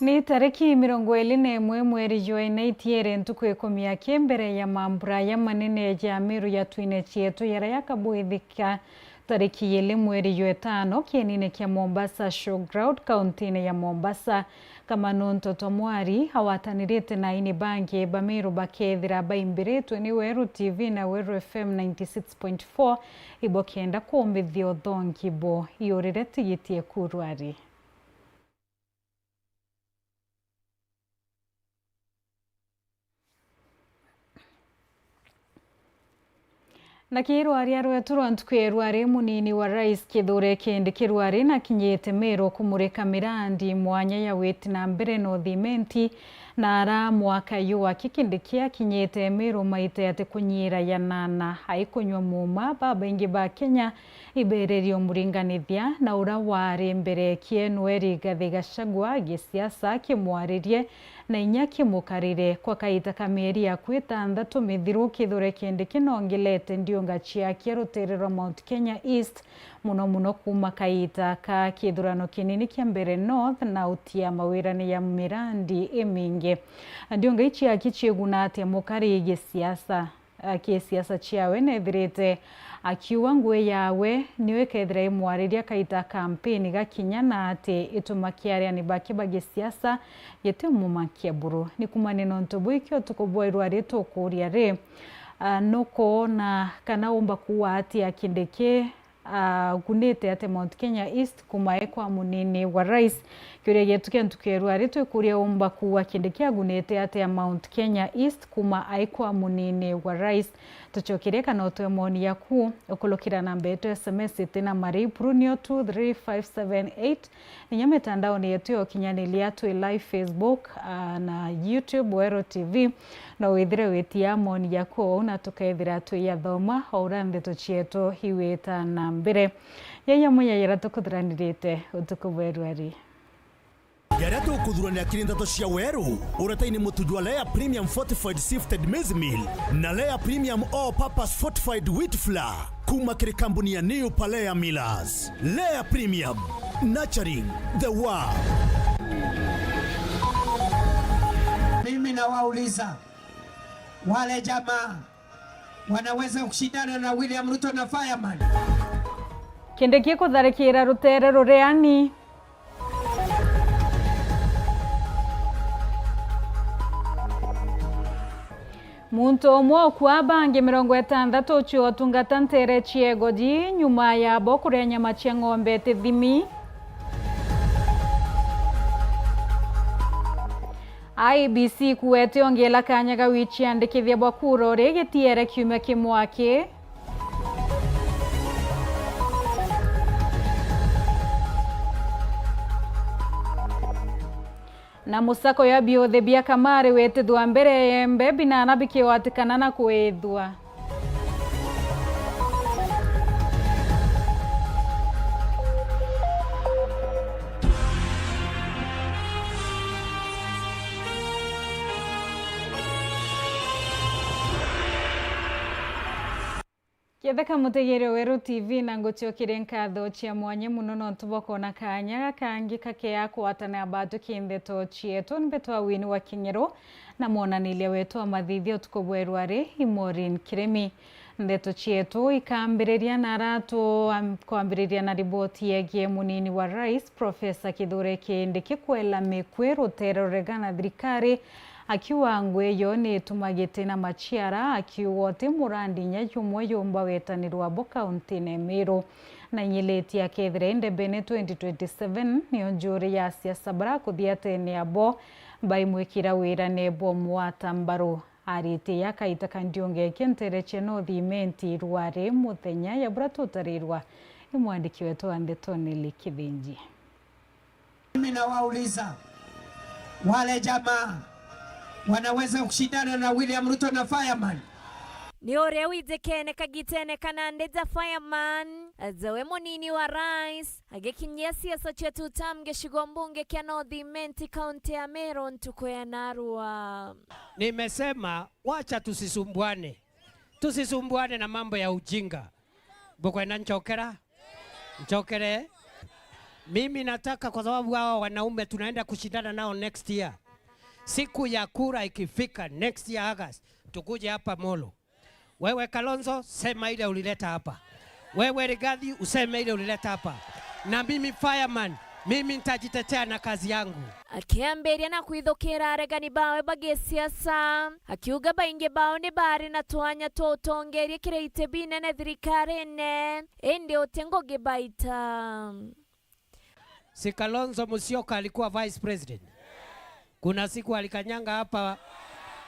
Ni tariki 21 mweri jwa inaitiere ntuku 10 ya mbere ya mambura ya manene ya Meru ya twine chietu yara yakabwithika tariki 2 mweri jwa 5 kienine kia Mombasa Showground kaunti-ini ya Mombasa. Kama nonto mwari awatanirite na aini bangi ba Meru bakethira baimbiritwe ni Weru TV na Weru FM 96.4 ibo kenda kumbithia uthongi bo iurire tigiti ekurwari. Na kirwaria rwetu rwa ntuku rwari munini wa rais Kithure Kindiki rwari na kinyite Meru kumurika mirandi mwanya ya witi na mbere no thimenti na ara mwaka yu wake Kindiki akinyite Meru maite ati kunyira yanana aikunywa muma babaingi ba Kenya ibererio muringanithia na ura wari mbere kienwe Rigathi Gachagua gisiasa kimwaririe na inya kimukarire kwa kaita ka mieri ya 6 mithiru Kithure Kindiki nongelete ndiunga ciake rutere rwa Mount Kenya East muno muno kuma kaita ka kithurano kinini kia Mbere North na utia mawirani ya mirandi imingi. Ndiunga ici yake ciiguna atia mukari gisiasa kisiasa ciawe nethirite akiuga ngui yawe niwe kethira imwariria kaita kampeni gakinya na ati ituma kiariani bake ba gisiasa gitimumakia buru. Ni kumane nontu bwiki utuku bwa irwari tukuria ri nukuona kana umba kuwa atia Kindiki gunite ati Mount Kenya East kuma kwa munini wa rais. Kiuria gietu kia ntuku irwari twikuria umba kuwa Kindiki agunite atia Mount Kenya East kuma aikwa munini wa rais. Tuchokirie kana utwe moni yaku ukulukira namba yetu SMS itina maripuru nio 23578 ninya mitandao ni yetu ya ukinyanilia twi live Facebook na YouTube Weru TV na withire witia moni yaku na tukethira twi ya thoma o uria ndeto cietu hiwita na mbere yaya muyayira tukuthuranirite utuku bwerwari. Yaria tukuthurania kiri ndeto cia Weru uretaini mutuju wa Layer Premium Fortified Sifted Maize Meal na Layer Premium All Purpose Fortified Wheat Flour kuma kiri kambuni ya New Palea Millers. Layer Premium, nurturing the world. Mimi nawauliza wale jamaa wanaweza kushindana na William Ruto na Fireman? Kindiki kutharikira rutere ruriani. Muntu umwe ukua bangi 60 ucio utungata ntere chiegoji nyuma yabo kuria nyama cia ng'ombe tithimi. IEBC kuwete ongela kanya ga wichiandikithia bwa kura uria gitiere kiumia kimwaki. Na musako ya biothe bia kamari wetithwa mbere yembe binana bikiwatikana na kwithwa. Ketheka mutegere Weru TV na nguciokire nkatho cia mwanya muno no tubokona kanya kangi kakea kwatana batu kindeto chietu nbeto wini wa King'ero na mwonanilia wetu wa mathithio utuku bwerwari Maureen Kirimi. Ndeto chietu ikambiriria na aratu kwambiriria na riboti yegie munini wa rais Profesa Kithure Kindiki kwela mikwi rutere ruregana thirikari akiwa ngwe ni itumagite na machiara akiuga ati murandi nya jumwe yumba wetanirwa bo kaunti-ini Meru na inyiliti akethire ndebene 2027 niyo njuri ya siasa bara kuthia tene abo baimwikira wira nebo mwata mbaru arite yakaita kandiongeke ntereche no thimenti rwari muthenya ya bura tutarirwa ni mwandiki wetu wa ndeto Nelly Kithinji. Mimi nawauliza wale jamaa wanaweza kushindana na William Ruto na Fireman? Ni uria wijikene kagitene kana ndija Fireman zawe munini wa rais agikinyia siasa chetu tam gicigo mbunge kia North Imenti kaunti ya Meru ntuku ya Narua. Nimesema wacha tusisumbuane, tusisumbuane na mambo ya ujinga. Bukwenda nchokera nchokere. Mimi nataka, kwa sababu hawa wanaume tunaenda kushindana nao next year. Siku ya kura ikifika next year August, tukuje hapa Molo. Wewe Kalonzo, sema ile ulileta hapa. Wewe Rigathi, useme ile ulileta hapa. Na mimi fireman, mimi nitajitetea na kazi yangu. Akiambiria na kwithukira aregani bawe bagisiasa akiuga baingi bao ni bari na twanya twa utongeria kiria itebi nene thirikari-ini indi uti Ngugi baita. Si Kalonzo Musyoka alikuwa vice president. Kuna siku alikanyanga hapa,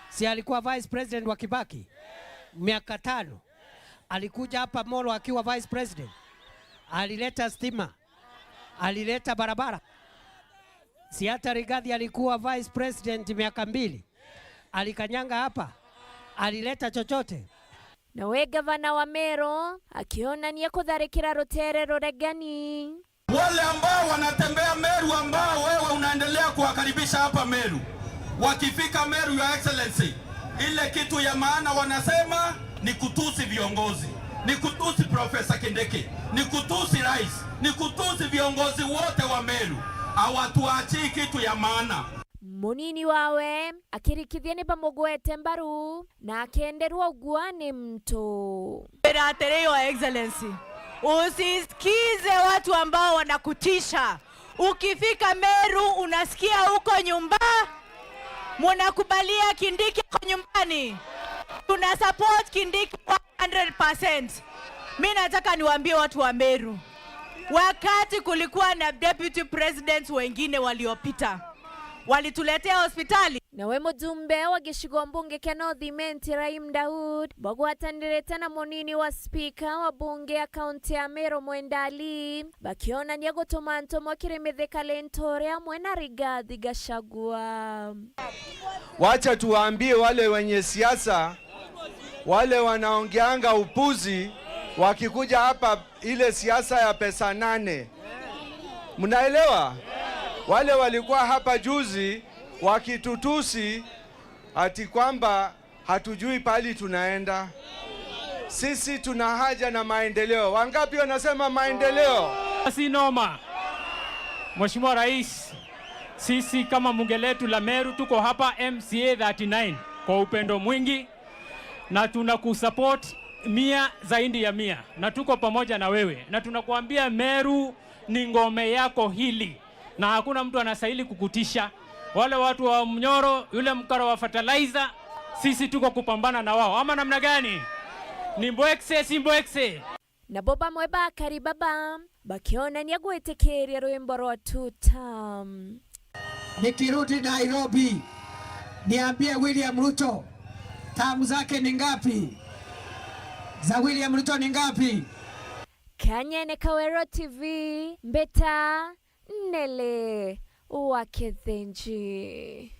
si alikuwa vice president wa Kibaki miaka 5. Alikuja hapa Molo akiwa vice president. Alileta stima, alileta barabara. Si hata Rigathi alikuwa vice president miaka 2. Alikanyanga hapa, alileta chochote. Nawe gavana wa Meru akionania kutharikira rutere ruregani. Wale ambao wanatembea Meru, ambao wewe unaendelea kuwakaribisha hapa Meru, wakifika Meru, Your Excellency, ile kitu ya maana wanasema ni kutusi viongozi, ni kutusi Profesa Kindiki, ni kutusi rais, ni kutusi viongozi wote wa Meru. Hawatuachii kitu ya maana. Munini wawe akirikithia ni bamugwete mbaru na akenderwa ugua ni mtu. Your Excellency, usisikize watu ambao wanakutisha. Ukifika Meru unasikia huko nyumba munakubalia Kindiki kwa nyumbani. Tuna support Kindiki 100%. Mimi nataka niwaambie watu wa Meru, wakati kulikuwa na deputy presidents wengine waliopita, walituletea hospitali. Nawe mujumbe wa gicigo mbunge kia North Imenti Rahim Daud bagwatanirite na munini wa spika wa bunge ya kaunti ya Meru Mwenda Ali bakionania gutuma ntumo kirimithika lentore amwe na Rigathi Gachagua. Wacha tuwaambie wale wenye siasa, wale wanaongeanga upuzi, wakikuja hapa ile siasa ya pesa 8. Mnaelewa? Wale walikuwa hapa juzi wakitutusi ati kwamba hatujui pali tunaenda. Sisi tuna haja na maendeleo. Wangapi wanasema maendeleo? Si noma. Mheshimiwa Rais, sisi kama bunge letu la Meru tuko hapa MCA 39 kwa upendo mwingi na tunakusupport 100 zaidi ya 100 na tuko pamoja na wewe na tunakuambia Meru ni ngome yako hili na hakuna mtu anastahili kukutisha. Wale watu wa Mnyoro, yule mkaro wa fertilizer, sisi tuko kupambana na wao. Ama namna gani? Ni mbwekse, si mbwekse? Nabo bamwe bakari baba bakionania gwitikiria rwimbo rwa tutam. Nikirudi Nairobi niambie William Ruto tamu zake ni ngapi? Za William Ruto ni ngapi? Kanyene Kawero TV, Mbeta Nele wa Kithinji.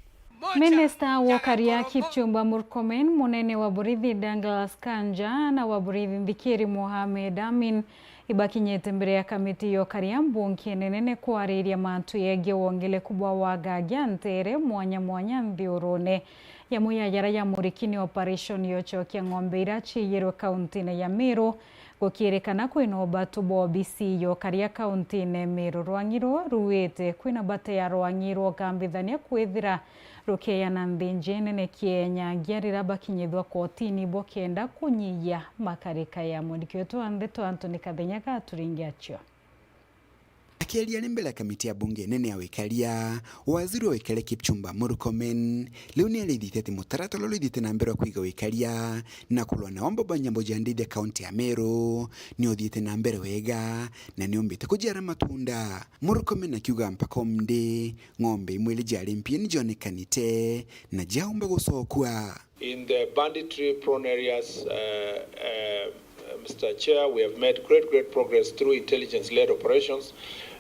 Minista wa Karia Kipchumba Murkomen, munene wa borithi Douglas Kanja na wa borithi Nthikiri Mohamed Amin ibakinyete mbere ya kamiti yo karia mbunge nene kwariria mantu yegie wongeleku bwa wagagia ntere mwanya mwanya nthiurune ya muyayara ya murikini operation yochokia ng'ombe ira chiyirwe kaunti-ini ya Meru gukirikana kwina ubatu bwa obisi yo karia kaunti-ini Meru Rwang'iro ruwite kwina bate ya Rwang'iro kambithania kwithira rukiana nthinji nene kienyangia rira bakinyithwa kotini bokenda kunyiyia makarika ya mwandiki wetu wa ndeto Anthony Kathenya gaturingia chio. Akiaria ni mbele ya kamiti ya bunge nene ya wikaria, waziri wa wikaria Kipchumba Murkomen leo ni alithite ati mutaratara uria uthiite na mbere wa kwiga wikaria na kulwa na wambo ba nyambo jandithia kaunti ya Meru ni uthiite na mbere wega na ni umbite kujiara matunda. Murkomen akiuga mpaka omndi ng'ombe imwe ili jiari mpie ni jionekanite na jiaumba gucokua. In the banditry prone areas, Mr. Chair, we have made great progress through intelligence-led operations.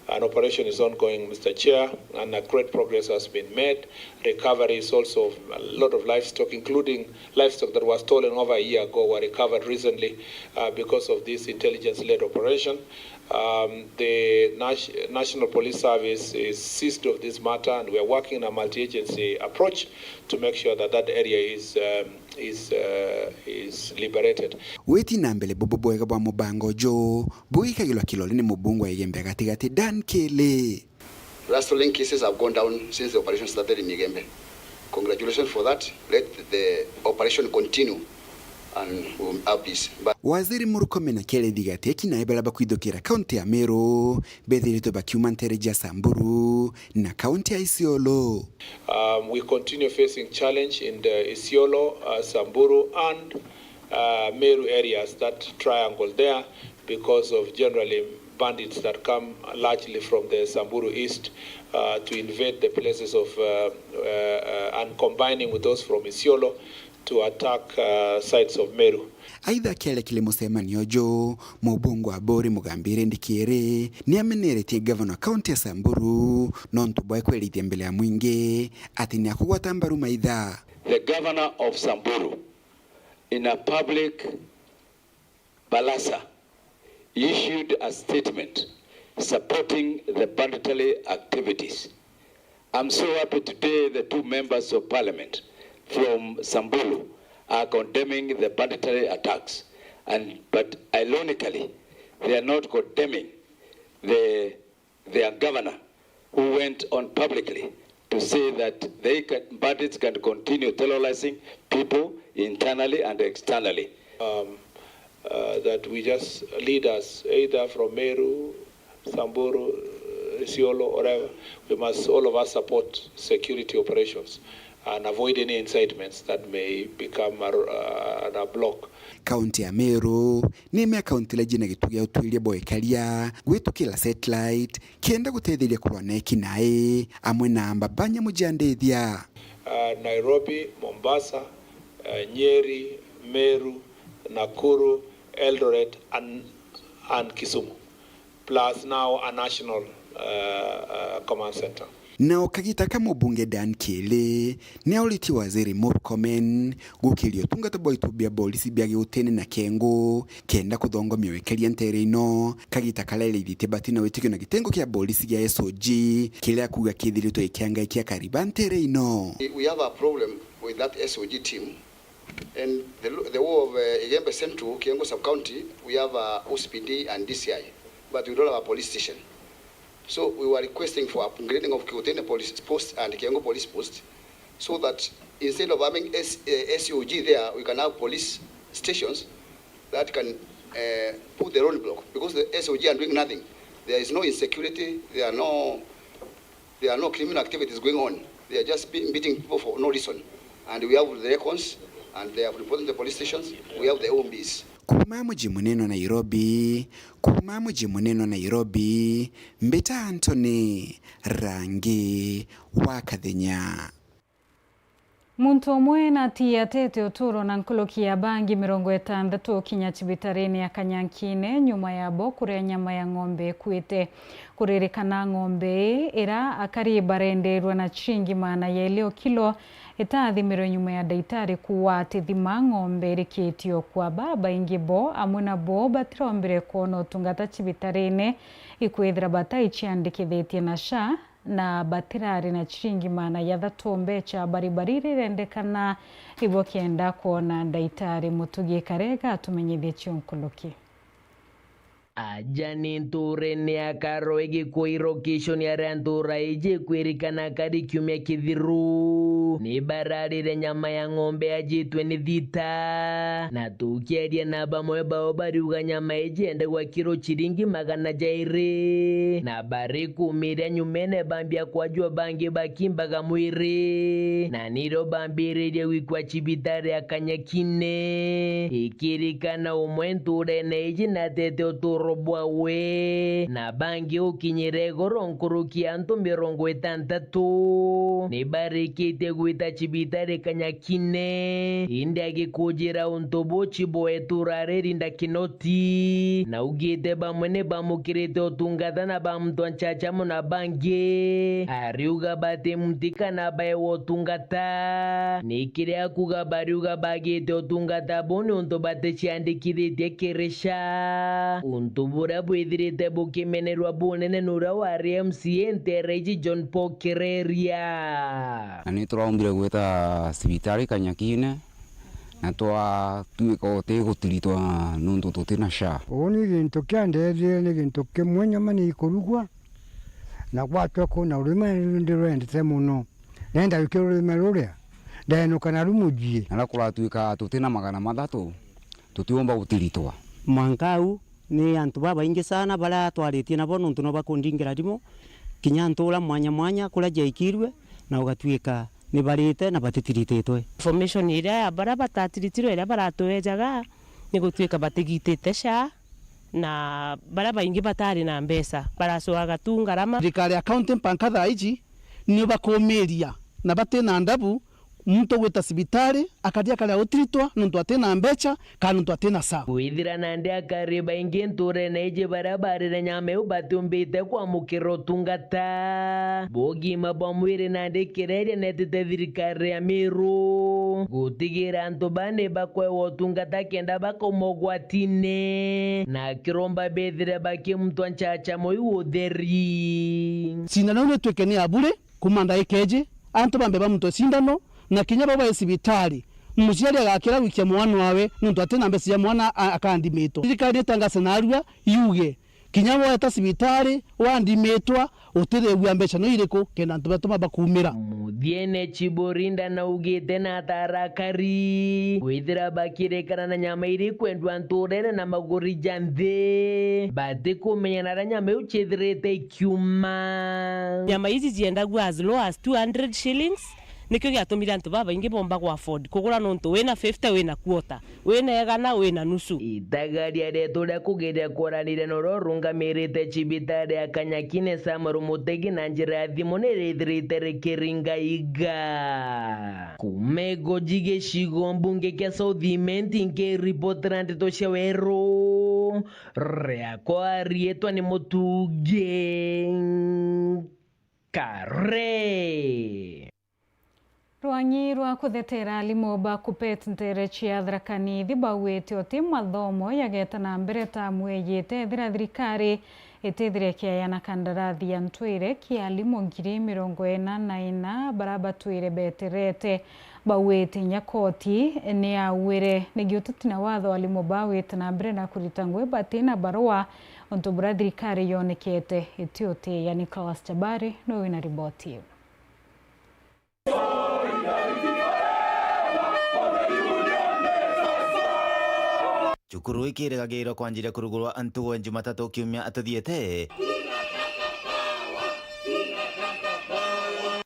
An operation is ongoing, Mr. Chair, and a great progress has been made. Recovery is also of a lot of livestock, including livestock that was stolen over a year ago, were recovered recently because of this intelligence-led operation. The National Police Service is seized of this matter, and we are working in a multi-agency approach to make sure that that area is liberated. Weti na mbele bobo bwega bwa mubango jo buikagilwa kilole ni mubungwa Igembe gatigati Dan Kele. Rustling cases have gone down since the operation started in Igembe. Congratulations for that. Let the operation continue and we'll have peace. But Waziri Murkomen akĩerethia atĩ ekinaĩ baria bakwithukĩra kaunti ya Meru bethiritwe bakiuma ntere ya Samburu na kaunti ya Isiolo. We continue facing challenge in the Isiolo, Samburu and Meru areas, that triangle there, because of generally bandits that come largely from the Samburu East to invade the places of and combining with those from Isiolo to attack sites of Meru. Aitha kĩarĩa kĩrĩ mũcemanio jo mũbunge wa Bori Mugambire Ndikiri nĩ ameneretie gavana wa kaunti ya Samburu nontu bwa kwerithia mbele ya mwingi ati nĩ akũgwata mbaru maitha. The governor of Samburu in a public balasa issued a statement supporting the banditry activities. I'm so happy today the two members of parliament from Samburu are condemning the banditry attacks, but ironically, they are not condemning their governor, who went on publicly to say that bandits can continue terrorizing people internally and externally. That we just leaders, either from Meru, Samburu, Isiolo, or whatever, we must all of us support security operations and avoid any incitements that may become a block. Kaunti ya Meru ni imwe ya kaunti ila jina gitu gĩa ũtuĩria boekaria gwĩtũkĩra satellite kĩenda gũteithĩrĩria kũrũa na ekinaĩ amwe na mbamba nyamũ njandĩthia. Nairobi, Mombasa, Nyeri, Meru, Nakuru, Eldoret and Kisumu, plus now a national command center. Nao kagita ka mũbunge Dan Kele nĩ aũrĩtie waziri Murkomen gũkĩria ũtungata bwa itumbĩ bia borithi bia gĩũtene na kengo kenda kũthongomia wĩkaria ntere ino kagita karerithĩtie batina wĩtĩkio na gĩtengo kĩa borithi gĩa SOG kĩrĩa kuga kĩthirĩtwo gĩkĩhangaikia kariba ntere ino. We have a problem with that SOG team and the war of Igembe Central, Kiengo sub-county, we have a OCPD and DCI, but we don't have a police station. So we were requesting for upgrading of Kiutene police post and Kiengo police post, so that instead of having SOG there, we can have police stations that can put the roadblock, because the SOG are doing nothing. There is no insecurity, there are no criminal activities going on. They are just beating people for no reason. And we have the records, and they have reported the police stations, we have the OMBs. Kuma muji munene wa Nairobi, Mbeta Anthony Rangi wa Kathenya. Muntu omwe na atete uturo na nkuluki ya bangi 60 kinya cibitarini ya Kanyankine nyuma yabo kuria nyama ya ng'ombe kwite kuririkana ng'ombe ira akari barenderwa na chingi mana ya ilio kilo itathimirwe nyuma ya daitari kuwa ati thima ng'ombe irikitio kwa baba ingi bo amwe na bo batirombire kuona utungata cibitarini ikwithira bataichiandikithitie na SHA na batirari na chiringi mana ya 3 mbeca baribari rirendekana ibwo kienda kuona ndaitari Mutugi Karega atumenyithie chionkoloki. Aja ni nture ni akaro igikuirokisho ni aria ntura ije kwirikana kari kiumia kithiru ni bararire nyama ya ng'ombe ajitwe ni thita na tukiaria na bamwe bao bariuga nyama ije endagwa kiro chiringi 200 na bari kumiria nyumene bambia kwajua bangi bakimbaga mwiri na niro bambiririe gwikwa cibitari ya Kanyakine ikirikana umwe nture na ije na tete uturo robwawe na bangi ukinyire goro nkuruki antu 60 ni barikite gwita cibitari Kanyakine indi agikujira untu buchi boeturare rinda kinoti na ugite bamwe ni bamukirite utungata na bamutwa nchacha na bangi ariuga bate mtikana bae wotungata nikiria kuga bariuga bagite utungata boni untu bate ciandikithitie kirisha Untu buria bwithirite bukimenerwa bunene nuria wari MCA Ntereiji John Paul Kireria. Na ni turaumbire gwita cibitari Kanyakine na twatuika utigutiritwa nuntu tutina SHA. Uu ni gintu kiandethire ni gintu kimwe nyama ni ikurugwa na gwatwa kuna urima ndirwendete muno nenda wikira urima ruria ndenuka na rumujie na kuratuika tutina 300 tutiumba gutiritwa. Mwankau ni antu babaingi sana baria twaritie nabo nuntu no bakundingira rimo kinya ntura mwanya mwanya kuria jaikirwe na ugatuika ni barite na batitiritetwe. Information iria ya baria batatiritirwe iria baratwejaga ni gutuika batigitite SHA na baria baingi batari na mbeca baracoaga tu ngarama. Thirikari ya county mpanka thaa ici ni bakumiria na batina ndabu muntu gwita cibitari akaria karia utiritwa nuntu atina mbeca kana nuntu atina sawa. Kwithira na ndi akari baingi nturene iji baria barire nyama batumbite kwamukira utungata bugima bwa mwiri na ndi kireria netete thirikari ya Meru gutigira antu bane bakwewa utungata kenda bakauma ugwatine na kiromba bethire bakimutwa nchacha moi utheri. Sindano ni twike ni abure kuma ndaikeje antu bambe bamutwe sindano na kinya baba cibitari muciari agakira gwikia mwana wawe nuntu atina mbeca cia mwana akandimitwo. Thirikari itangase narua yuge kinya weta cibitari wandimitwa utiregua mbeca no iriku kenda antu batuma bakumira. Muthiene Chiborinda na ugite na tarakari kwithira bakirekana na nyama iri kwendwa nturene na maguri janthi batikumenya na nyama iu chithirite ikiuma. Nyama ici ciendagua as low as 200 shillings nikio giatumire antu baba ingi bomba gwa afford kugura nuntu wina 50 wina quarter wina igana wina nusu. Itagaria rietu ria kugeria kwaranire na uria urungamirite cibitari ya Kanyakine Samuel Mutegi na njira ya thimu nirithirite rikiringaiga kuma Goji gicigo mbunge kia South Imenti nkiripotera ndeto cia weru riakwa rietwa ni Mutungi Kare. Rwangi rwa kuthetera alimu ba kupet ntere chia Tharaka Nithi bauĩte uti mathomo yageta na mbere ta mweyete thira thirikari itithire kiayana kandarathi ya ntwire kia alimu 44,000 baria batwire beterete bauĩte nyakoti ni awire nigi uteti na watho alimu bawite na mbere na kurita ngwe batina barua untu buria thirikari yonekete itiuti ya Nicholas Chabari no wina riboti. Cukuru ikirigagirwo kwanjiria kurugurwa antu Jumatatu kiumia atuthiete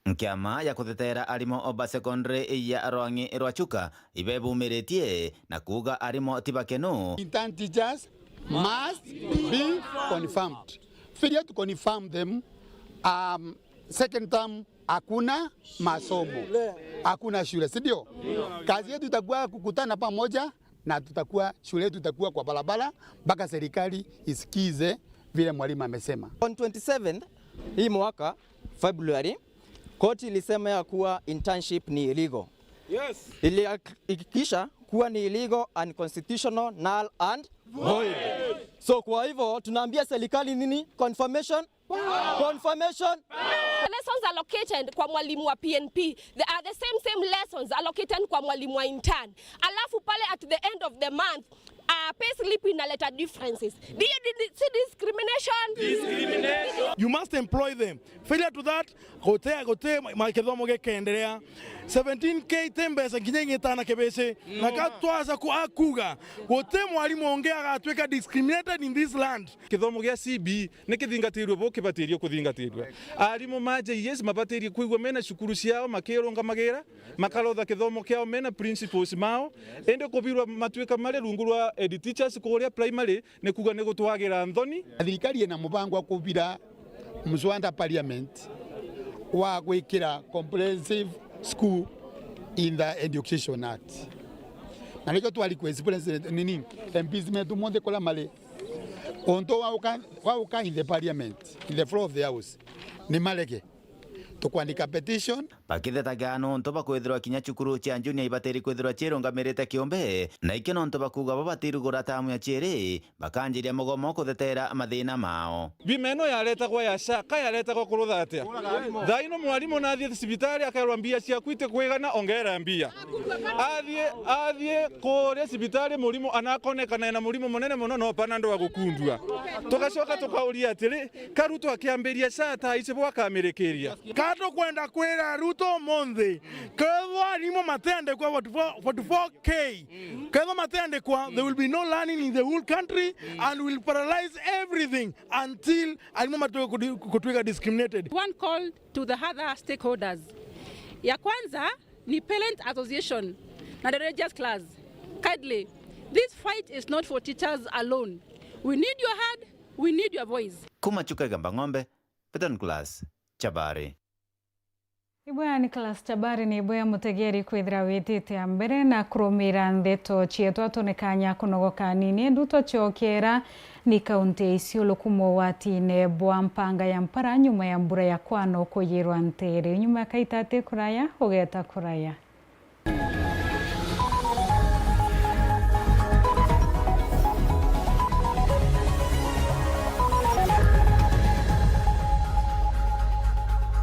nkiama ya kuthetera arimo oba secondary ya Rwangi rwa Chuka ibebumiretie na kuga arimo tibakenu. Intern teachers must be confirmed. Failure to confirm them, second term hakuna masomo, hakuna shule, si ndio? Kazi yetu itakuwa kukutana pamoja na tutakuwa shule yetu itakuwa kwa barabara mpaka serikali isikize vile mwalimu amesema. On 27th hii mwaka February, koti ilisema ya kuwa internship ni illegal. Yes. Ilihakikisha kuwa ni illegal, unconstitutional, null and void. So kwa hivyo tunaambia serikali nini? Confirmation? Confirmation? Lessons allocated kwa mwalimu wa PNP, they are the same lessons allocated kwa mwalimu wa intern. Alafu pale at the end of the month, pay slip inaleta differences. Do you see discrimination? Discrimination. You must employ them. Failure to that, gote makethomo gekeendelea. 17k tembesa nginya ing'etana kebese na katwaza ku akuga gote mwalimu ongea agatweka discriminated in this land. Kithomo gya CB ni kithingatirwe bo kibatirio kuthingatirwe. Arimu ma JS mabatirie kuigwa mena cukuru ciao makirungamagira makarotha kithomo kiao mena principles mao ende kubirwa matuika mari rungu rwa ed teachers kuria primary ni kuga ni gutwagira nthoni. Thirikari ina mubango wa kubira mswanda parliament wa gwikira comprehensive school in the Education Act. Na nikio twari president nini MPs metu monthe kula mali onto wauka in the parliament in the floor of the house ni maleke tukwandika petition. Bakithetaga nontu bakwithirwa kinya cukuru cia junior ibatiri kwithirwa cirungamirite kiumbe na ikio nontu bakuga babatirugura tamu ya chiri bakanjiria mugomo kuthetera mathina mao. Bima ino yaretagwo ya SHA ka yaretagwo kurutha atia thaa ino mwarimu nathie cibitari akerwa mbia ciaku itikwigana ongera mbia athie kuria cibitari murimu anakonekana ena murimu munene muno no pana andu agukundua tugacoka tukauria atiri karuto akiambiria SHA ta ici bwakamirikiria kato kwenda kwira Ruto monthi kethwa arimu mateandikwa 44k kethwa mateandikwa there will be no learning in the whole country and will paralyze everything until arimu matuwe kutuika discriminated. One call to the other stakeholders. Ya kwanza ni Parent Association na the religious class. Kindly, this fight is not for teachers alone. We need your hand, we need your voice. Kuma chuka gamba ng'ombe, Peter Class, Chabari. Ibwa Nicholas Chabari ni ibwa mutegeri kwithira witite ambere na kurumira ndeto chietu atonekanya kunogoka nini nduto chokera ni kaunti ya Isiolo kumwo watine bwa mpanga ya mpara nyuma ya mbura ya kwano kuyirwa ntere nyuma kaitate kuraya ugeta kuraya.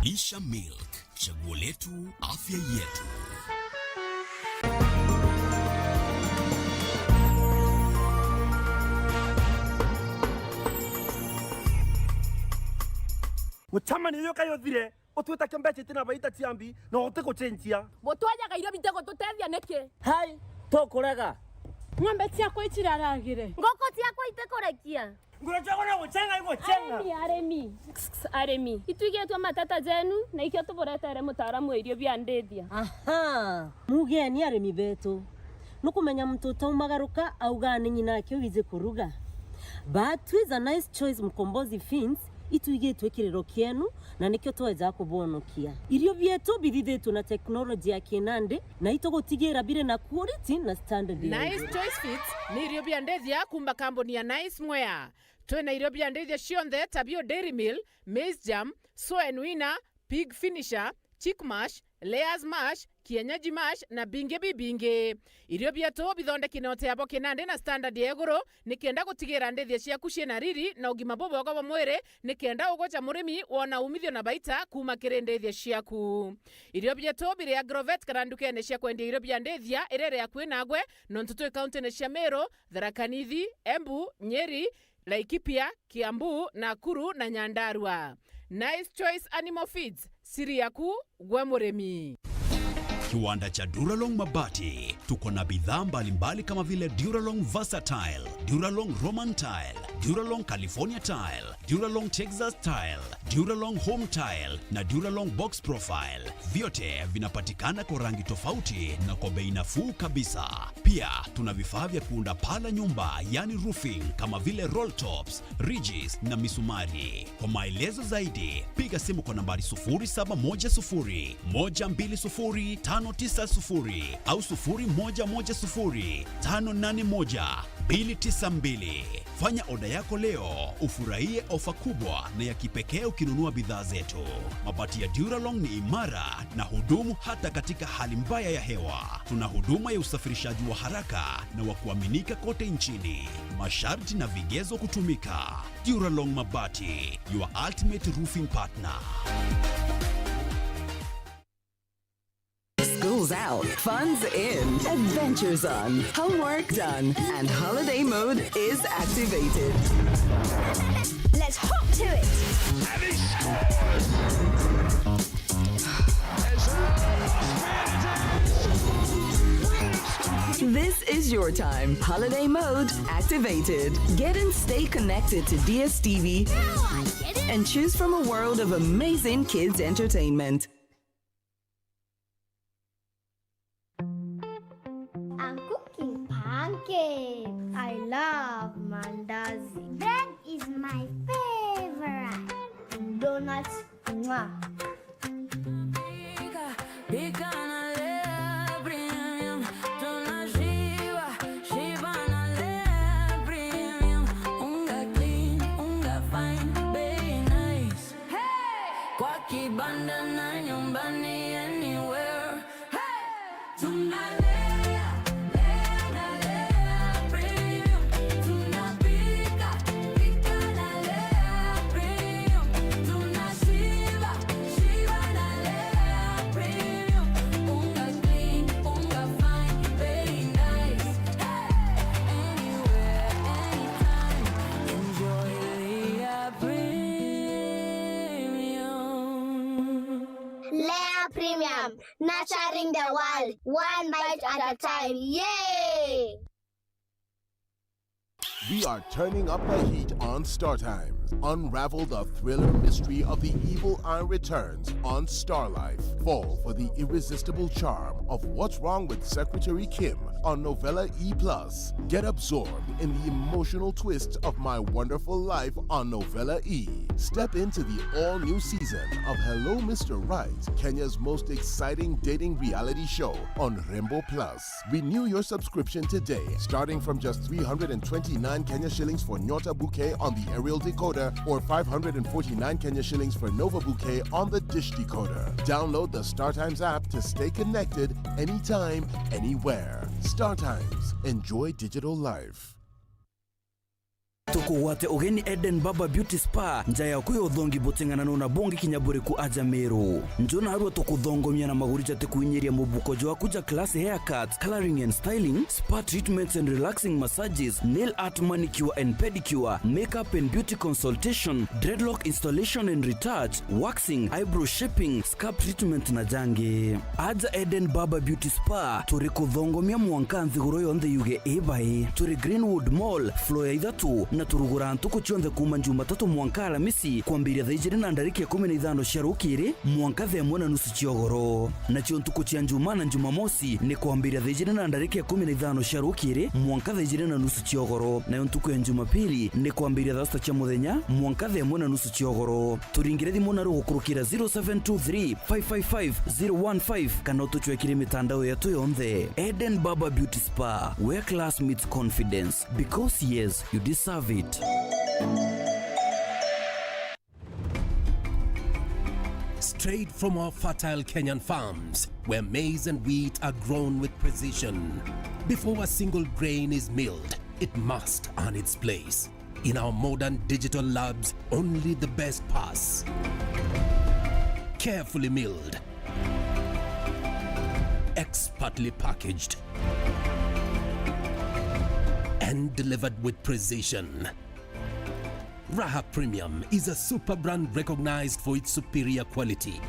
Lisha Milk, chaguo letu, afya yetu. Mutamani yoka yothire utwita kembeche tina baita tiambi no utikuchenjia mutwajaga irio bitego tutethia niki hai tukurega ng'ombe ciakwa itiraragire ngoko ciakwa itikurekia arimi arimi ituigetwo matata jenu na ikio tuburetere mutaaramu wa irio bia ndithia. Aha, mugeni arimi betu nukumenya mtoto umagaruka auga ni nyina ake wize kuruga but with a nice choice Mkombozi Fins ituigetwe kiriro kienu na nikio tweza kubonokia irio bietu bithithitwo na technology ya kinande na itugutigira bire na quality na standard. Nice Choice Fits ni irio bia ndethia kumba kambuni ya Nice Mwea. Twina irio bia ndethia cionthe ta bio dairy meal, maize jam, soy and winner, pig finisher, chick mash, layers mash, kienyeji mash na bingi bibingi. Irio bietu bithondeki note yabo kinande na standard ya iguru nikenda gutigira ndethia ciaku ciina riri na ugima bubwega bwa mwiri nikenda ugocha murimi wona umithio na baita kuma kiri ndethia ciaku. Irio bietu biri agrovet kana ndukene cia kwendia irio bia ndethia irere yakuĩ nagwe nontu twi kaunti-inĩ cia Meru, Tharaka Nithi, Embu, Nyeri, Laikipia, Kiambu, Nakuru na Nyandarua. Nice Choice Animal Feeds, siri yaku gwe murimi. Kiwanda cha Duralong Mabati tuko na bidhaa mbalimbali kama vile Duralong Versatile, Duralong Roman Tile, Duralong California Tile, Duralong Texas Tile, Duralong Home Tile na Duralong Box Profile. Vyote vinapatikana kwa rangi tofauti na kwa bei nafuu kabisa. Pia tuna vifaa vya kuunda paa la nyumba, yani roofing, kama vile roll tops, ridges na misumari. Kwa maelezo zaidi piga simu kwa nambari 0710 120 590 au 0110 581 292. Fanya oda yako leo ufurahie ofa kubwa na ya kipekee ukinunua bidhaa zetu. Mabati ya Duralong ni imara na hudumu hata katika hali mbaya ya hewa. Tuna huduma ya usafirishaji wa haraka na wa kuaminika kote nchini. Masharti na vigezo kutumika. Duralong Mabati, your ultimate roofing partner. School's out, fun's in, adventures on, homework done, and holiday mode is activated. Let's hop to it! And he scores! This is your time. Holiday mode activated. Get and stay connected to DSTV and choose from a world of amazing kids entertainment. I'm cooking pancakes. I love mandazi. Bread is my favorite. Donuts. Mwah. Kibanda na nyumbani. Premium, nurturing the world one bite at a time. Yay! We are turning up the heat on Star Times. Unravel the thriller mystery of The Evil Eye Returns on Star Life. Fall for the irresistible charm of What's Wrong with Secretary Kim on Novella E+. Get absorbed in the emotional twists of My Wonderful Life on Novella E. Step into the all-new season of Hello Mr. Right, Kenya's most exciting dating reality show on Rembo Plus. Renew your subscription today, starting from just 329 Kenya shillings for Nyota Bouquet on the aerial decoder or 549 Kenya shillings for Nova Bouquet on the dish decoder. Download the StarTimes app to stay connected anytime, anywhere. StarTimes. Enjoy digital life. Tukugwate ugeni Eden Baba Beauty Spa nja yaku ya uthongi buting'anano na bongi kinya buriku aja Meru. Njona harua tukuthongomia na maguri jate kuinyiria mubuko jwaku ja class haircut, coloring and styling, spa treatments and relaxing massages, nail art manicure and pedicure, makeup and beauty consultation, dreadlock installation and retouch, waxing, eyebrow shaping, scalp treatment na jangi. Aja Eden Baba Beauty Spa turi kuthongomia mwanka nthiguru yonthe yuge ibai. Turi Greenwood Mall floor ya 3 na turugura ntuku cionthe kuma Jumatatu mwanka Alamisi kwambiria thaa 2 na ndariki ya 15 cia rukiri mwanka thaa 1:30 ciogoro. Nacio ntuku cia Njuma na Jumamosi ni kwambiria thaa 2 na ndariki ya 15 cia rukiri mwanka thaa 2:30 ciogoro. Nayo ntuku ya Jumapili ni kwambiria thaa 6 cia muthenya mwanka thaa 1:30 ciogoro. Turingire thimu na rugukurukira 0723 555 015 kana utuchwekire mitandao yetu yonthe. Eden Baba Beauty Spa, where class meets confidence, because yes, you deserve it. Straight from our fertile Kenyan farms, where maize and wheat are grown with precision. Before a single grain is milled, it must earn its place. In our modern digital labs, only the best pass. Carefully milled, expertly packaged, and delivered with precision. Raha Premium is a super brand recognized for its superior quality.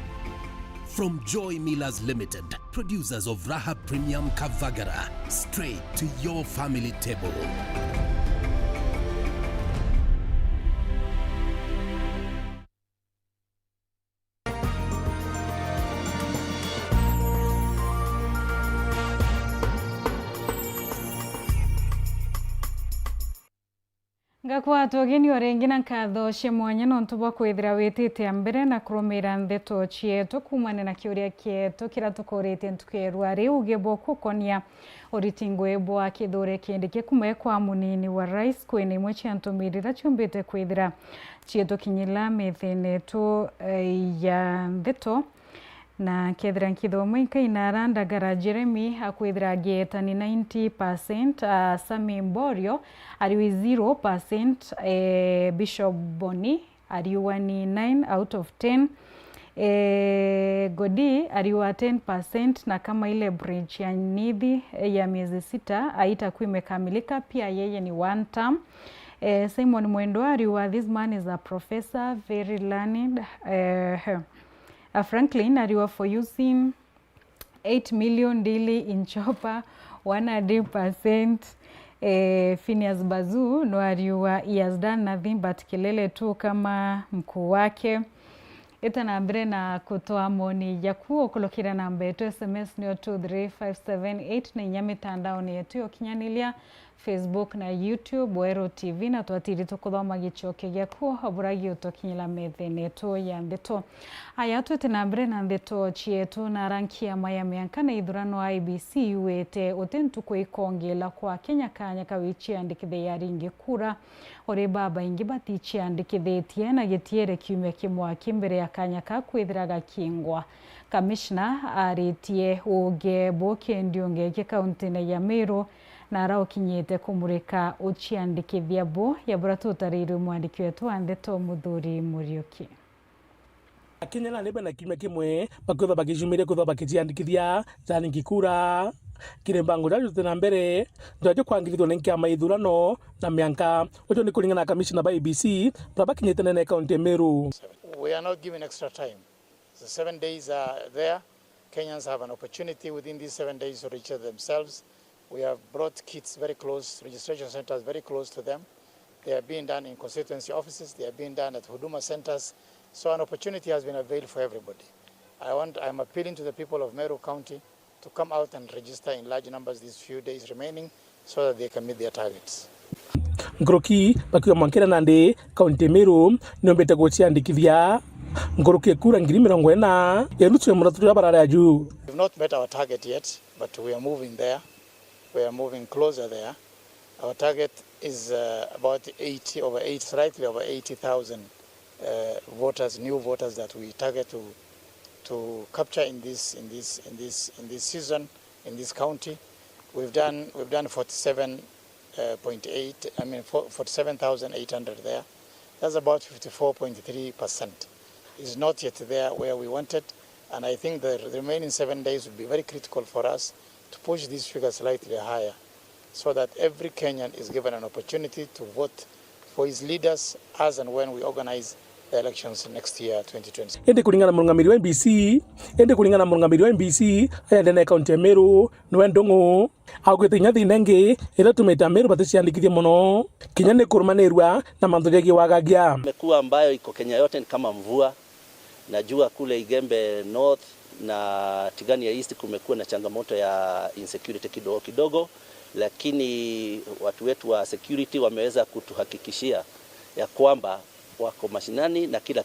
From Joy Millers Limited, producers of Raha Premium Kavagara, straight to your family table. Ngakwatwo geni orengi na nkatho cia mwanya nontu bwa kwithira witite mbere na kurumira ndeto cietu kumana na kiuria kietu kiria tukuritie ntuku ya riu uge kukonia uritingwe bwa kithure kindike kuma kwa munini wa rais kwina imwe cia ntumirira ciumbite kwithira cietu kinyila mithene tu ya ndeto na kethira nkithomo inkainara Ndagara Jeremy akwithira agieta ni 90%, Sami Mborio ariwe 0%, Bishop Boni ariwa ni 9 out of 10, Godi ariwa 10%, na kama ile bridge ya Nithi ya miezi 6 haitakuwa imekamilika pia yeye ni one term. Simon Mwendo ariwa this man is a professor very learned. Franklin ariwa for using 8 million daily in chopper 100%. Phineas Bazu no ariwa he has done nothing but kelele tu kama mkuu wake. Eta na na kutoa moni yakuo kulokira namba yetu SMS ni 23578 na inya mitandao ni yetu yokinyanilia Facebook na YouTube Wero TV na twatiri tukuthoma gichoke giakuo aburagi utokinyila methene tu ya ndeto aya twete na mbere na ndeto chietu na rankia maya mianka na ithurano IBC wete utentu ikongela kwa Kenya kanya kawichiandikithe yaringi kura ori baba ingi batichiandikithitie na gitiere kiumia kimwa kimbere ya kanya ka kwithiraga kingwa. Kamishna aritie uge boke ndiongeke kaunti ya Meru na araukinyite kumurika uchiandikithia bo yabura tutariirwe mwandiki wetu wa ndeto Muthuri Muriuki. Akenya na nebe na kiumia kimwe bakwitha bakijumirie kwitha bakijiandikithia janingi kura kire mbango jaju na mbere jaje kwangirithwo ni kiama ithurano na mianka ucio ni kuringana na kamishna ba ABC bara bakinyite nene kaunti ya Meru. We are not given extra time. The 7 days are there. Kenyans have an opportunity within these 7 days to register themselves. We have brought kits very close, registration centers very close to them. They are being done in constituency offices, they are being done at Huduma centers. So an opportunity has been availed for everybody. I'm appealing to the people of Meru County to come out and register in large numbers these few days remaining so that they can meet their targets. Nkoroki bakiwa mwankira nandi kaunti Meru niombete guciandikithia nkoroki kura 40,000 ya muraturi barara ya juu. We've not met our target yet, but we are moving there. We are moving closer there. Our target is about 80, over 8, slightly over 80,000 voters, new voters that we target to capture in this season in this county. We've done 47.8. I mean 47,800 there. That's about 54.3%. It's not yet there where we wanted, and I think the remaining 7 days will be very critical for us to push these figures slightly higher, so that every Kenyan is given an opportunity to vote for his leaders as and when we organize the elections next year 2020. Ende kulingana murungamiri wa NBC, aya na kaunti ya Meru niwe Ndungu augite inya thina ingi ira tumite Meru baticiandikithie muno kinya ni kurumanirwa na mandu jegie wagagia. Imekuwa ambayo iko Kenya yote ni kama mvua. Najua kule Igembe North na Tigania East kumekuwa na changamoto ya insecurity kidogo kidogo, lakini watu wetu wa security wameweza kutuhakikishia ya kwamba wako mashinani na kila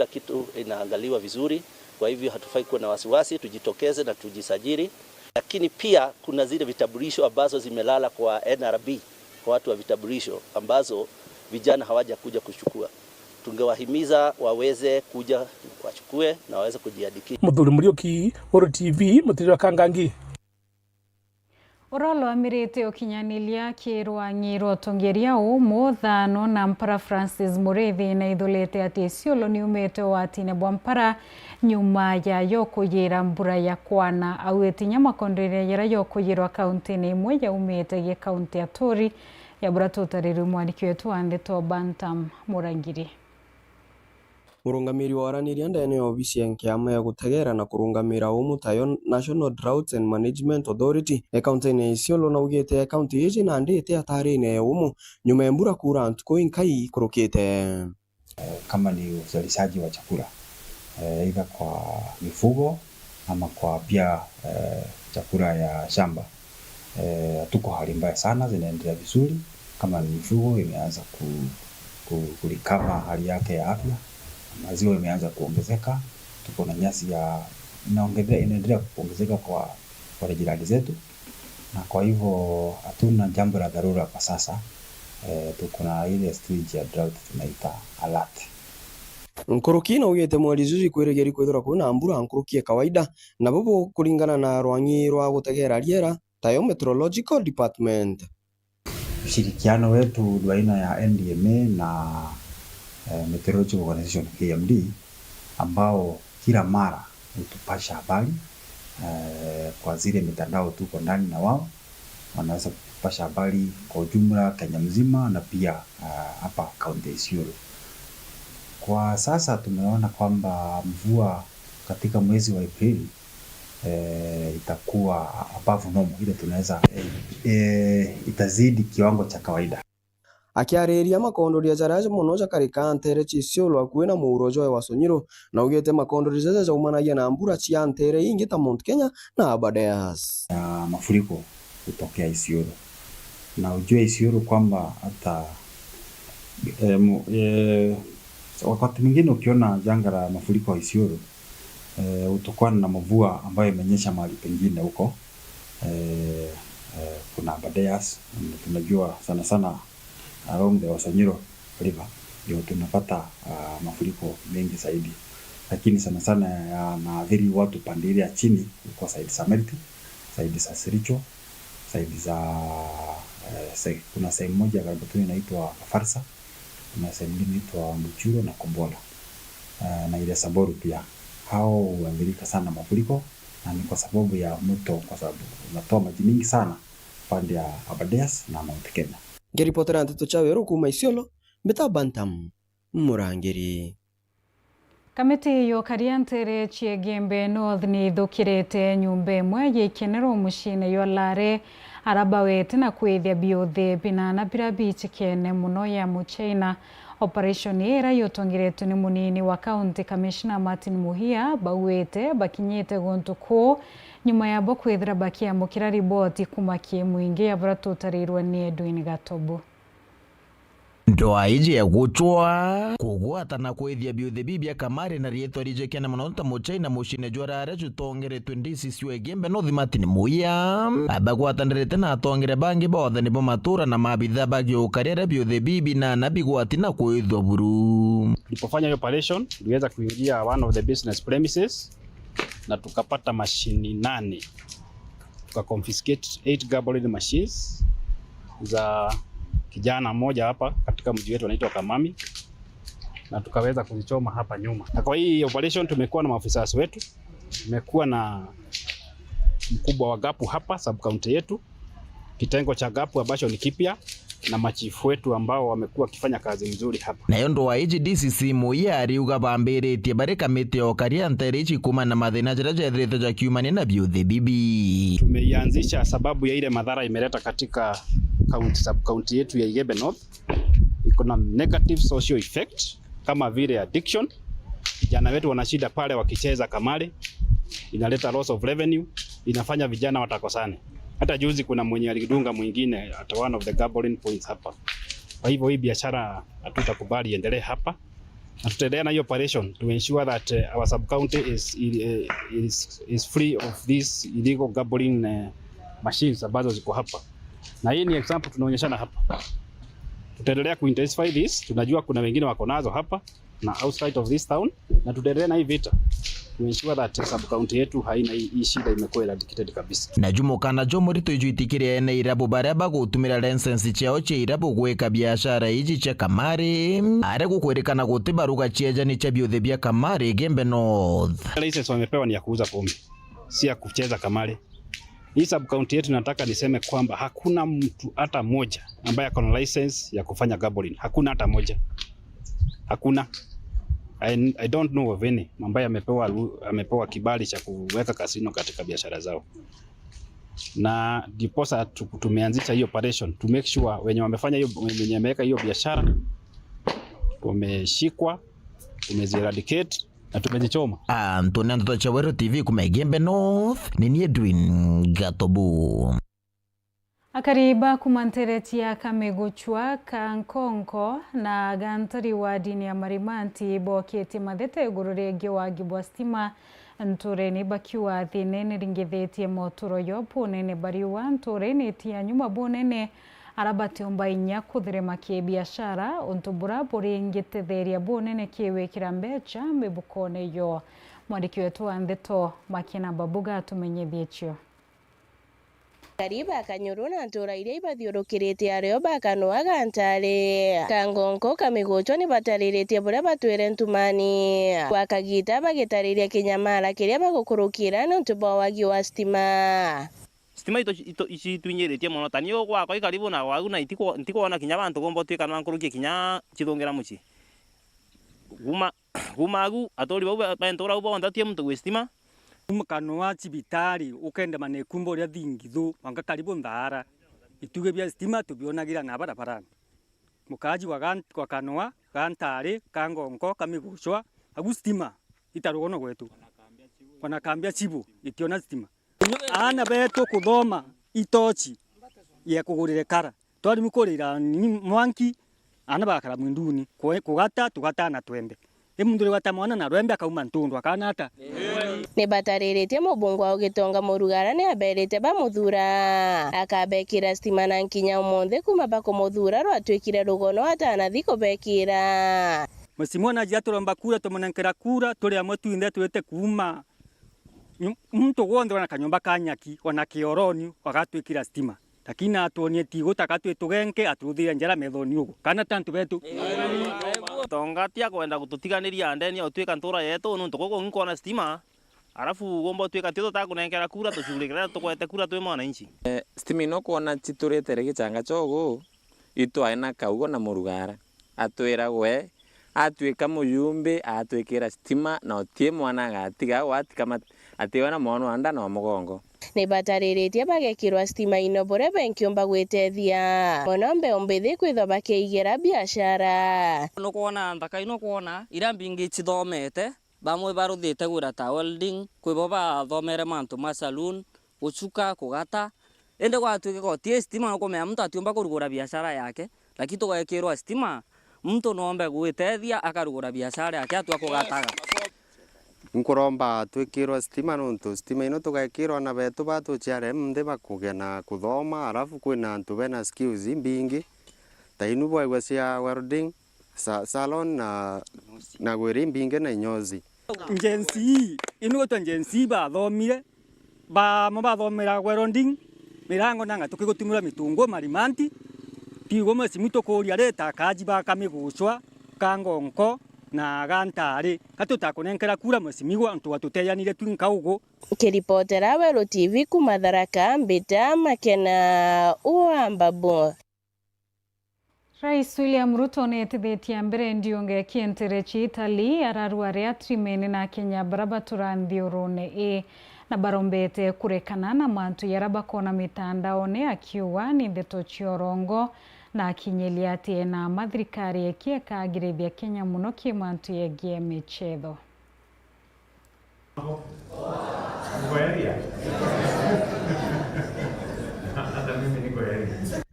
kitu inaangaliwa vizuri. Kwa hivyo hatufai kuwa na wasiwasi, tujitokeze na tujisajili. Lakini pia kuna zile vitambulisho ambazo zimelala kwa NRB, kwa watu wa vitambulisho ambazo vijana hawajakuja kuchukua. Tungewahimiza waweze kuja wachukue na waweze kujiandikisha. Muthuri Muriuki, World TV, mutiri wa Kangangi. Urolo amirite ukinyanilia kirwangi rotongeria umuthano na Mpara Francis Murithi na ithulite ati Isiolo niumite watine bwa Mpara nyuma ya yokuyira mbura ya kwana awete nyamakondere yera yokuyirwa kaunti-ini imwe yaumite ge kaunti ya Tori ya bura tutariru mwandiki wetu anditwo Bantam Murangiri. Murungamiri wa waraniria ndene ya obisi ya nkiama ya gutegera na kurungamira umu tayo National Drought and Management Authority ekaunti-ini ya Isiolo na ugite kaunti iji na ndite hatari-ini ya umu nyuma ya mbura kura ntuku inkai ikurukite. Kama ni uzalishaji wa chakula aidha kwa mifugo ama kwa pia chakula ya shamba, tuko hali mbaya sana, zinaendelea vizuri. Kama ni mifugo imeanza kulikava hali yake ya afya, maziwa imeanza kuongezeka, tuko na nyasi ya inaendelea kuongezeka kwa wale jirani zetu, na kwa hivyo hatuna jambo la dharura kwa sasa. Tuko na ile stage ya drought tunaita alert. Nkuruki na ugite mweri juju kwiregeri kwithirwa kwina mbura nkuruki ya kawaida na bubu kulingana na rwangi rwa gutegera riera tayo Meteorological Department. Ushirikiano wetu baina ya NDMA na Meteorological Organization KMD, ambao kila mara hutupasha habari kwa zile mitandao tuko ndani na wao wanaweza kutupasha habari kwa ujumla Kenya mzima na pia hapa kaunti ya Isiolo. Kwa sasa tumeona kwamba mvua katika mwezi wa Aprili itakuwa above normal, ile tunaweza itazidi kiwango cha kawaida. Akiarĩria makondoria jaria muno jakarika ntere cia Isiolo hakuhi na mũhuro jwa Ewaso na ugite makondoria jaja jaumanagia na mbura cia ntere ingi ta Mount Kenya na Aberdares. Ya mafuriko kutokea Isiolo, na ujue Isiolo kwamba hata wakati mwingine ukiona janga la mafuriko Isiolo utokana na mvua ambayo imenyesha mahali pengine huko. Kuna Aberdares, tunajua sana sana along the Ewaso Nyiro River ndio tunapata mafuriko mengi zaidi, lakini sana sana yanaathiri watu pande ile ya chini kwa side za Merti, side za Siricho, side za kuna sehemu moja karibu tu inaitwa Farsa, kuna sehemu nyingine inaitwa Mchuro na Kombola na ile Saboru pia. Hao huathirika sana mafuriko, na ni kwa sababu ya mto, kwa sababu unatoa maji mingi sana pande ya Aberdares na Mount Kenya. Ngiripotera nteto cha weru kuma Isiolo mbeta Bantam Murangiri. Kamiti yokaria ntere Chiegembe North ni ithukirite nyumba imwe yikenero muciine yolare arabawete na kwithia biothe binana bira bichikene muno ya muchina. Operation ira yotongiretwe ni munini wa county commissioner Martin Muhia bauwete bakinyite gontu ku nyuma yabo kwithira bakiamukira riboti kuma kimuingi yabura tutarirwe ni Edwin Gatobu. Ndoa iji ya guchwa kugwata na kwithia biuthe bibia kamari na rietwa rijekene muno ta muchina mucine jwarare jutongeretwe ndisi Igembe North Martin Muia abagwatanirite na atongere bangi bothe nibo matura na mabitha bagiukarira biuthe bibi na nabigwati na kwithwa buru. Tulipofanya hiyo operation tuliweza kuingia one of the business premises na tukapata mashini 8, tuka confiscate 8 gambling machines za kijana mmoja hapa katika mji wetu anaitwa Kamami, na tukaweza kuzichoma hapa nyuma. Na kwa hii operation tumekuwa na maafisa wetu, tumekuwa na mkubwa wa gapu hapa sub county yetu, kitengo cha gapu ambacho ni kipya, na machifu wetu ambao wamekuwa wakifanya kazi nzuri hapa. Nayo ndoa iji DCC Muia ariuga bambiritie bari kamiti okaria ntere ici kuma na mathina jira jethirite ja kiumania na biuthe bibi. Tumeianzisha sababu ya ile madhara imeleta katika county, sub county yetu ya Igembe North. Iko na negative social effect kama vile addiction. Vijana wetu wana shida pale wakicheza kamari, inaleta loss of revenue, inafanya vijana watakosane. Hata juzi kuna mwenye alidunga mwingine at one of the gambling points hapa. Kwa hivyo hii biashara hatutakubali iendelee hapa. Na tutaendelea na hiyo operation to ensure that our sub county is free of these illegal gambling machines ambazo ziko hapa. Na hii ni example tunaonyeshana hapa. Tutaendelea kuintensify this. Tunajua kuna wengine wako nazo hapa na outside of this town, na tutaendelea na hii vita to ensure that sub county yetu haina hii shida imekuwa eradicated kabisa. Na jumo kana jomo rito ijuitikiria ene irabu baria bagutumira license chiao chia irabu gwika biashara iji chia kamari are gukwirikana guti baruga chiejani cha biuthe bia kamari Igembe North. License wamepewa ni ya kuuza pombe, si ya kucheza kamari. Hii sub county yetu nataka niseme kwamba hakuna mtu hata moja ambaye ako na license ya kufanya gambling. Hakuna hata moja. Hakuna. I don't know of any ambaye amepewa kibali cha kuweka kasino katika biashara zao. Na ndiposa tumeanzisha hiyo operation to make sure wenye wamefanya hiyo, wenye wameweka hiyo biashara wameshikwa, tumezieradicate na tumezichoma. Antonio Ndoto Chawero TV kuma Igembe North, ni Edwin Gatobu. Akariba kumanteretia kameguchwa kankonko na gantari wa dini ya marimanti bokete mathete iguru ringi wagi bwa stima ntureni bakiwa thinene ringithetie moturo yo punene bariwa ntureni tia nyuma bunene arabatiomba inya kuthirema kibiashara untu bura buringitetheria bunene kiwikira mbecha mibukone yo. Mwandiki wetu wa ndeto Makina Babuga atumenyethie chio. Kariba kanyuruna ntura iria ibathiurukirite ario bakanua gantari kangonko kamiguchwa ni batariritie buria batwire ntumani kwa kagita bagitariria kinyamara kiria bagukurukira nuntu bwa wagi wa stima. Stima ito icitwinyiritie muno ta niyo gwakwa ikaribu na gwaku na ntikuona kinya bantu gomba twika nwankurukie kinya chithungira muci kuma agu atori bau bentura bau bonthe tie muntu gwi stima. Mukano wa cibitari ukenda manekumbo ria thingithu wanga karibu nthara ituge bia stima tubionagira na barabarani mukaji wa kanoa gantari kangonko kamigucwa agu stima itarugono gwetu wanakambia chibu itiona stima ana beto kuthoma itochi ya kugurire kara twari mukurira mwanki ana bakara mwinduni kugata tugatana twembe emundu rigwata mwana na rwembe akauma ntundu akana ata ni batariritie mubungu wa ugitonga murugara ni aberite bamuthura akabekira stima na nkinya umuthi kuma bakumuthura rwatwikire rugono atanathi kubekira. Mheshimiwa najia turomba kura tumunenkera kura turi amwe twinthe twite kuma muntu wonthe wana kanyumba ka nyaki ona kioroni wagatwikira stima lakini atuonie tigo takatwe tugenke aturuthire njara methoni ugu kana tantu betu tonga tia kwenda gututiganiria ndeni utwika ntura yetu nuntu guku nkona stima arafu gomba utwika tito takunenkera kura tuculikira tukwete kura twi mwananchi. Stima ino kuona chiturite gichanga chogu itwae na kaugo na murugara atwira gwe Atuika muyumbe atwikira stima na otie mwana agatiga watika ationa mwana wanda na mugongo. Nibatariritie bagekirwa stima ino buria benkiumba gwitethia mono mbeu mbithi kwithwa bakiigira biashara. Nukwona nthaka ino kwona ira mbingi chithomete bamwe baruthite gwira ta welding kwibo bathomere mantu ma saloon gucuka kugata indi gwatuika gotie stima nukumenya muntu atiumba kurugura biashara yake, lakini tugekirwa stima muntu nombe gwitethia akarugura biashara yake atua kugataga. Nkuromba twikirwa stima nontu stima ino tugekirwa na betu batuchiare mnthi bakugia na kuthoma alafu kwina antu bena skills imbingi ta inu bwaigua cia welding salon na gwiri imbingi na inyozi. Gen Z inu gutwa Gen Z bathomire bamwe bathomera welding mirango nanga tukigutumira mitungo marimanti tigwo mwecimu tukuria rita kaji bakamigucwa kangonko na gantari katutakunenkera kura mwecimigwa ntu atuteyanire twinkaugo. Kiripotera Weru TV kuma Tharaka Mbita Makena Uambabo. Rais William Ruto neetithitie mbere ndiunge kientere chi Italy ararua trimene na Kenya baraba turanthiurune i na barombete kurekana na mantu yaria bakona mitandaone akiuga ni ndeto chiorongo na akinyelia ati ena mathirikari ekiekagirithia Kenya muno ki mantu yegie michetho.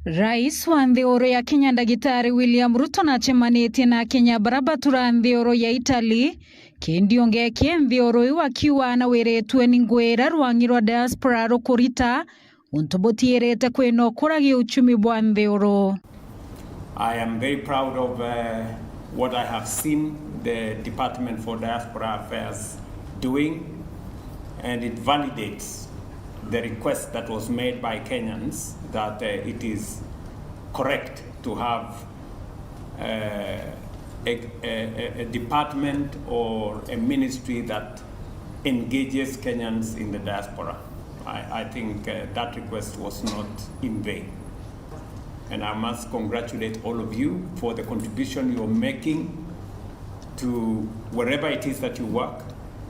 Rais wa nthiuru ya Kenya Ndagitari William Ruto nachemanĩtie na Kenya baraba tura nthiuru ya Italy kindiunge kie nthiuru iu akiuga na wiritwe ni ngwira rwangi rwa diaspora rukurita untu butierete kwina ukuragia uchumi bwa nthiuru. I am very proud of what I have seen the Department for Diaspora Affairs doing, and it validates the request that was made by Kenyans that it is correct to have a department or a ministry that engages Kenyans in the diaspora. I think that request was not in vain. And I must congratulate all of you for the contribution you're making to wherever it is that you work,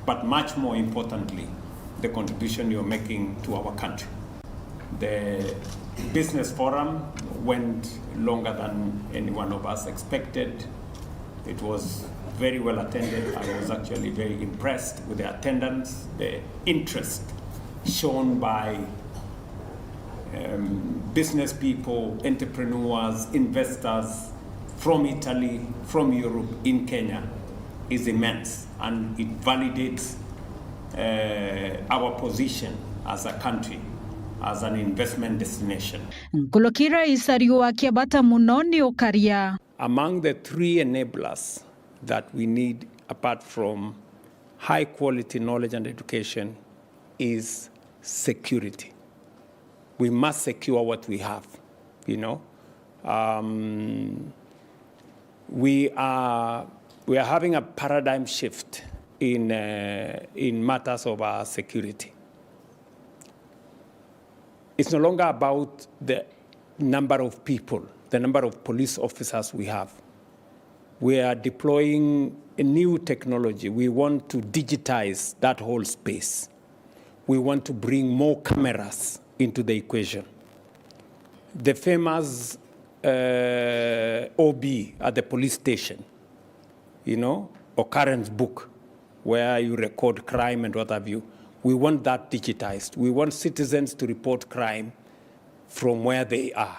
but much more importantly, the contribution you're making to our country. The business forum went longer than any one of us expected. It was very well attended. I was actually very impressed with the attendance, the interest shown by business people, entrepreneurs, investors from Italy, from Europe, in Kenya is immense, and it validates our position as a country, as an investment destination. Nkuloki Rais ariuga kiabata muno ni ukaria. Among the three enablers that we need apart from high quality knowledge and education is security. We must secure what we have, you know. We are having a paradigm shift in matters of our security. It's no longer about the number of people, the number of police officers we have. We are deploying a new technology. We want to digitize that whole space. We want to bring more cameras into the equation. The famous OB at the police station, you know, occurrence book, where you record crime and what have you. We want that digitized. We want citizens to report crime from where they are.